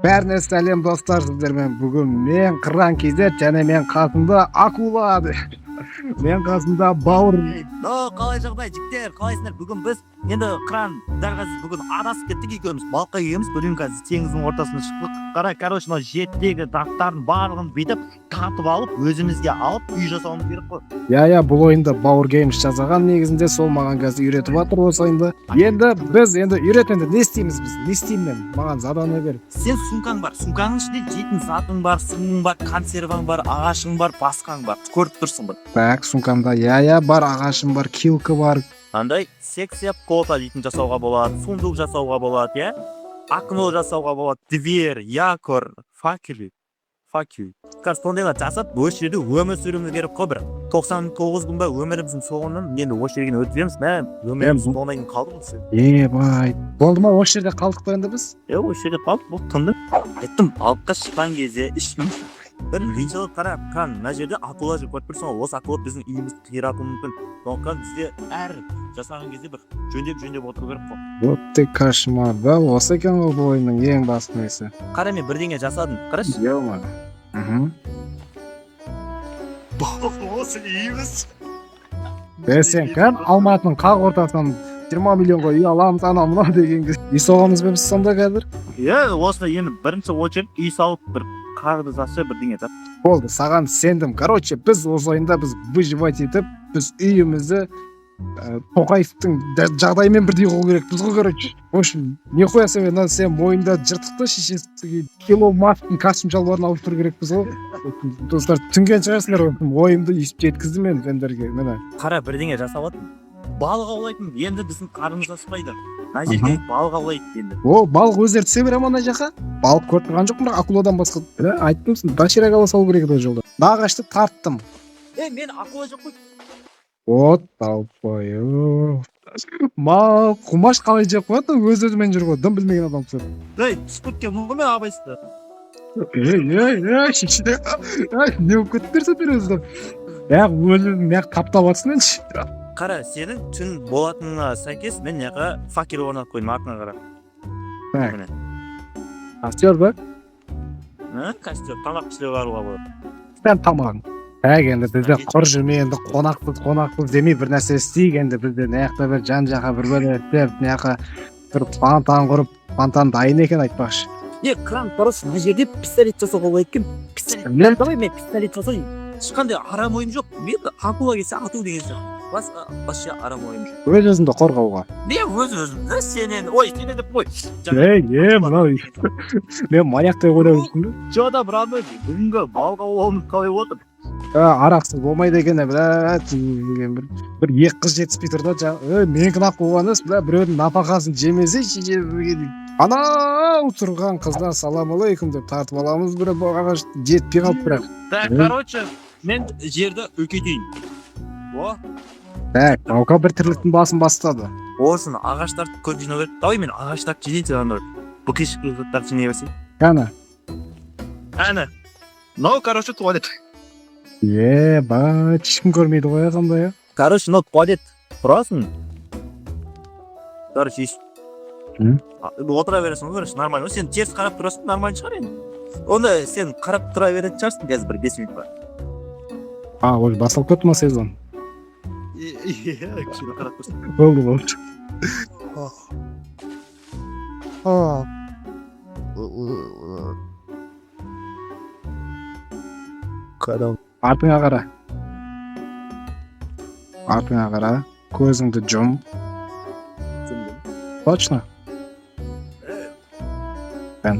Бәріне сәлем, достар! Сіздермен бүгін мен, Қыран KZ, және мен қасымда акула, мен қасымда Бауыр. Но қалай жағдай, жігіттер, қалайсыңдар? Бүгін біз енді, Қыран, дәл қазір бүгін адасып кеттік екеуміз. Балыққа келгенбіз. Бүгін қазір теңіздің ортасына шықтық. Қара, короче, мынау жеттегі заттардың барлығын бүйтіп тартып алып, өзімізге алып, үй жасауымыз керек қой. Иә, бұл ойынды Бауыр Геймс жасаған негізінде. Сол маған қазір үйретіп жатыр осы ойынды. Енді біз, енді үйрет, енді не істейміз біз? Не істеймін мен? Маған задание бер. Сен сумкаң бар, сумкаңның ішінде жейтін затың бар, суың бар, консерваң бар, ағашың бар, басқаң бар, көріп тұрсың ғой. Так, сумкамда, иә, бар, ағашым бар, килка бар. Андай секция кота дейтін жасауға болады, сундук жасауға болады, иә, окно жасауға болады, дверь, якорь, факел, факел. Қазір сондайлар жасап, осы жерде өмір сүруіміз керек қой. Бір 99 күн ба, өміріміздің соңынан енді осы жерге өткіземіз. Мә, өміріміздің соңына дейін қалдық осы. Ебай, болды ма? Осы жерде қалдық па енді біз? Иә, осы жерде қалдық. Бұл тынды айттым, балыққа шыққан кезде іштім бір қиыншылық. Қара, Қан, мына жерде акула жүр, көріп тұрсың ғой. Осы акула біздің үйімізді қиратуы мүмкін, сондықтан бізде әр жасаған кезде бір жөндеп жөндеп отыру керек қой. Вот ты кошмар да. Осы екен ғой бұл ойынның ең басты несі. Қара, мен бірдеңе жасадым, қарашы. Е, мхм. Осы үйіміз. Е, сен кәдімгі Алматының қақ ортасынан 20 миллионға үй аламыз, анау мынау дегенге, үй соғамыз ба біз сонда қазір? Иә, осыны енді бірінші очередь үй салып, бір қарымыз ашса, бірдеңе тап. Болды, саған сендім. Короче, біз осы ойында біз выживать етіп, біз үйімізді Тоқаевтың жағдайымен бірдей қылу керекпіз ғой. Короче, в общем, нихуя себе, мына сен мойнында жыртықты, шешесі, Илон Масктың костюм шалбарын ауыстыру керекпіз ғой. Достар, түсінген шығарсыңдар, в общем, ойымды өйстіп жеткіздім мен сендерге, міне. Қара, бірдеңе жасап жатырмын, балық аулайтын. Енді біздің қарнымыз ашпайды, мына жерде балық аулайды енді. О, балық өздері түсе бере ма ана жаққа? Балық көріп тұрған жоқпын, бірақ акуладан басқа. Бля, айттым, доширак ала салу керек еді ол жолда. Мына ағашты тарттым. Е, мен акула жоқ қой. Вот долбоеб, мал Құмаш қалай жеп қояды? Өз өзімен жүр ғой, дым білмеген адам ұқсап. Ей, түсіп кеткен ғой мен абайсызда. Ей, ей, ей, шеше, ей, не болып кеттіңдер сендер өзі? Неғып өзің, неғып таптап жатрсың енді? Қара, сенің түн болатынына сәйкес мен мына жаққа факел орнатып қойдым, артына қара. Так. Міне. Костер ба? А, костер, тамақ пісіре алуға болады. Сен тамағың. Так, енді бізде құр жүрмей, енді қонақпыз, қонақпыз демей, бір нәрсе істейік енді. Бізде мына жақта бір жан жаққа бір бөле істеп, мына жаққа бір фонтан құрып, фонтан дайын екен айтпақшы. Е, Қыран, короче, мына жерде пистолет жасауға болады екен, пистолет. Мен Давай, мен пистолет жасайын. Ешқандай арам ойым жоқ мен, акула келсе, ату деген сияқты. Басқа вообще арам ойым жоқ. Өз өзіңді қорғауға. Не, өз өзімді сенен, ой, сенен деп қой. Ей, не мынау, мен маньяктай ойлап жүрсің бе? Че там, родной, бүгінгі балық аулауымыз қалай отыр? А, арақсыз болмайды екен, бля, деген бір екі қыз жетіспей тұр да. Ей, менікі ақ болған емес, бля, біреудің нәпақасын жемесе, шеше, анау тұрған қыздан «Салам алейкум» деп тартып аламыз. Бір ағаш жетпей қалды бірақ. Так. М. Короче, мен жерді үлкейтейін, о. Так, Баука бір тірліктің басын бастады. Осыны ағаштарды көп жинау керек. Давай, мен ағаштарды жинайын, сен ана бүкешік заттарды жинай берсең. Кәні. Әне мынау, короче, туалет. Ебать, ешкім көрмейді ғой, иә, қандай, иә? Короче, мынау туалет, тұрасың, короче, М? Отыра бересің ғой, короче, нормально ғой. Сен теріс қарап тұрасың, нормально шығар енді. Онда сен қарап тұра беретін шығарсың қазір бір 5 минут па. А, уже басталып кетті ма сезон? Иә, кішкене қарап тұрсың. Болды, болды. Қадам. Артыңа қара, артыңа қара, көзіңді жұм. Точно? Кән.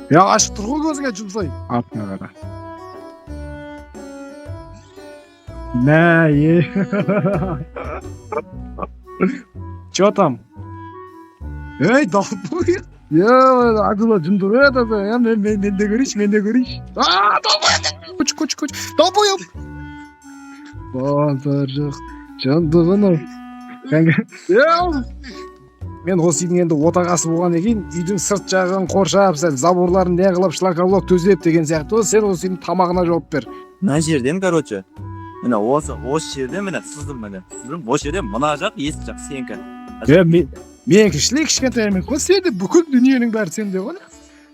Я, ашық тұр ғой, көзіңе жұмсай. Артыңа қара. Мә, е, че там? Ей, долбоеб! Е, акула жынды ғой это. Е, мен де көрейінші, мен де көрейінші. А, долбоеб! Коч, коч, коч, долбоеб! Базар жоқ, жынды ғой мынау. Мен осы үйдің енді отағасы болғаннан кейін, үйдің сырт жағын қоршап, сәл заборларын не қылып, шлакоблок төсеп деген сияқты ғой. Сен осы үйдің тамағына жауап бер. Мына жерден, короче, міне, осы жерден, міне, сыздым, міне, сыздым. Осы жерден мына жақ, есік жақ сенікі. Е, мен, менікі шіле кішкентай емес қой, сенде бүкіл дүниенің бәрі сенде ғой.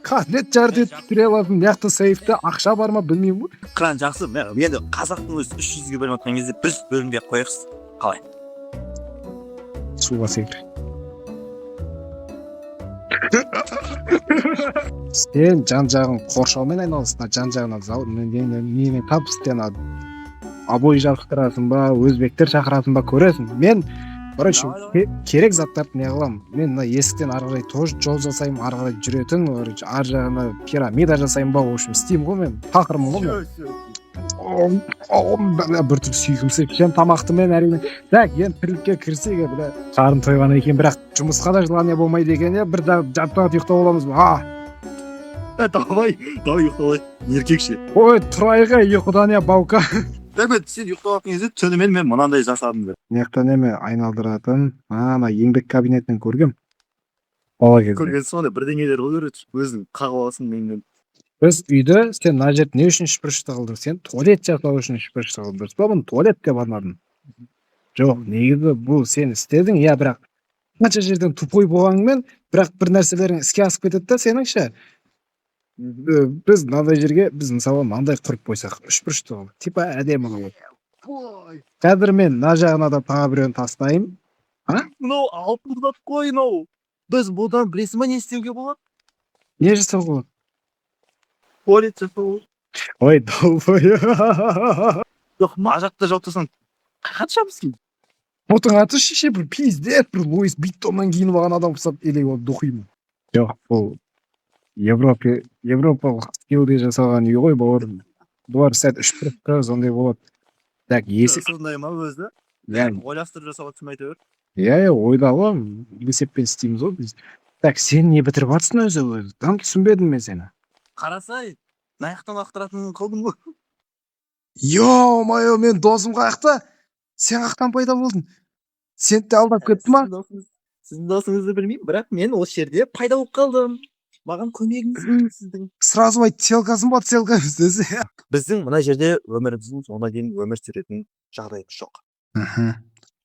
Котлет жарты етіп тұра аласың. Мына жақта сейфте ақша бар ма, білмеймін ғой. Қыран, жақсы. Мә, енді қазақтың өзі 300-ге бөлініп жатқан кезде біз бөлінбей ақ қояйықшы. Қалай? Суға секір. Сен жан жағын қоршаумен айналыс, мына жан жағына нені тап, сен обой жабыстырасың ба, өзбектер шақырасың ба, көресің. Мен, короче, Давай, давай. керек заттарды не қыламын. Мен мына есіктен ары қарай тоже жол жасаймын, ары қарай жүретін, короче, ар жағына пирамида жасаймын ба, в общем, істеймін ғой мен, пақырмын ғой мен. Ом, ом, бля, бір түрлі сүйкімсіз пішемін тамақты мен, әрине. Так, енді тірлікке кірсек, е, бля, қарын тойған екен, бірақ жұмысқа да желание болмайды екен, иә, бір жарты сағат ұйықтап аламыз ба, а? Давай, давай, ұйықтап алайық, еркекше. Ой, тұрайық, ей, ұйқыдан, иә, баука. Так, сен ұйықтап алған кезде түнімен мен мынандай жасадым деп. Мына жақта неме айналдыратын, ана еңбек кабинетінен көргем бала кезде. Көрген сондай бірдеңелер ғой, короче, өзің қағып аласың менен. Біз үйді, сен мына жерді не үшін үшбұрышты қылдың? Сен туалет жасау үшін үшбұрышты қылдың, дұрыс па? Бұны туалет деп арнадың. Жоқ, негізі бұл сен істедің, иә, бірақ қанша жерден тупой болғаныңмен, бірақ бір нәрселерің іске асып кетеді да сенің ше. Біз мынандай жерге, біз, мысалы, мынандай құрып қойсақ, үшбұрышты қылып, типа әдемі қылып. Қазір мен мына жағына да тағы біреуін тастаймын. Мынау алтын зат қой мынау. Біз бұдан, білесің ба, не істеуге болады? Не жасауға болады? Туалет жасау. Ой, долбоеб. Жоқ, мына жақта жауып тастасаң, қанша бізге? Отың аты шеше, бір пиздец, бір Луис Виттоннан киініп алған адам ұқсап, или ол духи ма? Жоқ, бұл европалық стилде жасалған үй ғой, бауырым. Бұлар сәт үшбұрышты сондай болады. Так, есік. Сондай ма өзі? Иә. Ойластырып жасап жатсың әйтеуір. Иә, ойда ғой, есеппен істейміз ғой біз. Так, сен не бітіріп жатрсың өзі? Там түсінбедім мен сені. Қарасай, мына жақтан лақтыратын қылдым ғой. Ё-моё, мен досым қаяқта? Сен қаяқтан пайда болдың? Сені де алдап кетті ма? Сіздің досыңызды білмеймін, бірақ мен осы жерде пайда болып қалдым. Маған көмегіңіз керек сіздің. Сразу айт, целкасың ба, целка десе. Біздің мына жерде өміріміздің соңына дейін өмір сүретін жағдайымыз жоқ.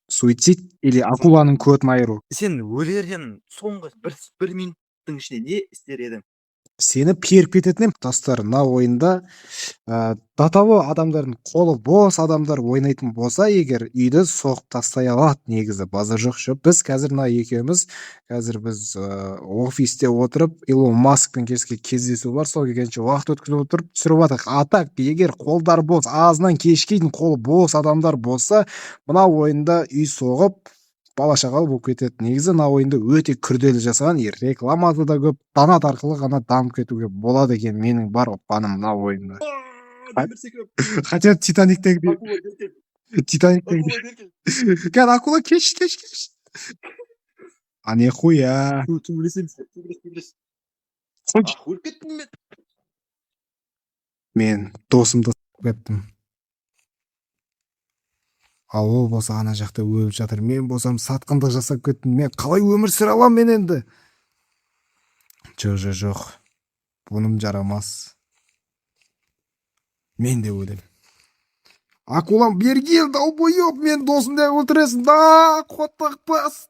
Суицид или акуланың көтін айыру. Сен өлерден соңғы бір минуттың ішінде не істер едің? Сені періп кететін едім. Достар, мына ойында до того адамдардың қолы бос адамдар ойнайтын болса, егер үйді соғып тастай алады негізі, базар жоқ ше. Біз қазір мына екеуміз, қазір біз офисте отырып, Илон Маскпен кездесу бар, сол келгенше уақыт өткізіп отырып түсіріп жатырық. А так, егер қолдар бос, азынан кешке дейін қолы бос адамдар болса, мына ойында үй соғып, бала шағалы болып кетеді. Негізі мына ойынды өте күрделі жасаған, и рекламасы да көп, донат арқылы ғана дамып кетуге болады екен, менің бар ұққаным мына ойында. Хотя Титаниктегідей, Титаниктегідей. Кәдімгі акула, кеш, кеш, кеш. А нихуя. Өліп кеттім мен. Мен досымды кеттім. Ал ол болса ана жақта өліп жатыр. Мен болсам сатқындық жасап кеттім. Мен қалай өмір сүре аламын мен енді? Жоқ, жоқ, жоқ. Бұным жарамас. Мен де өлемін. Акулам, бері кел, долбоеб, мен досымды өлтіресің. Да, қотақ бас.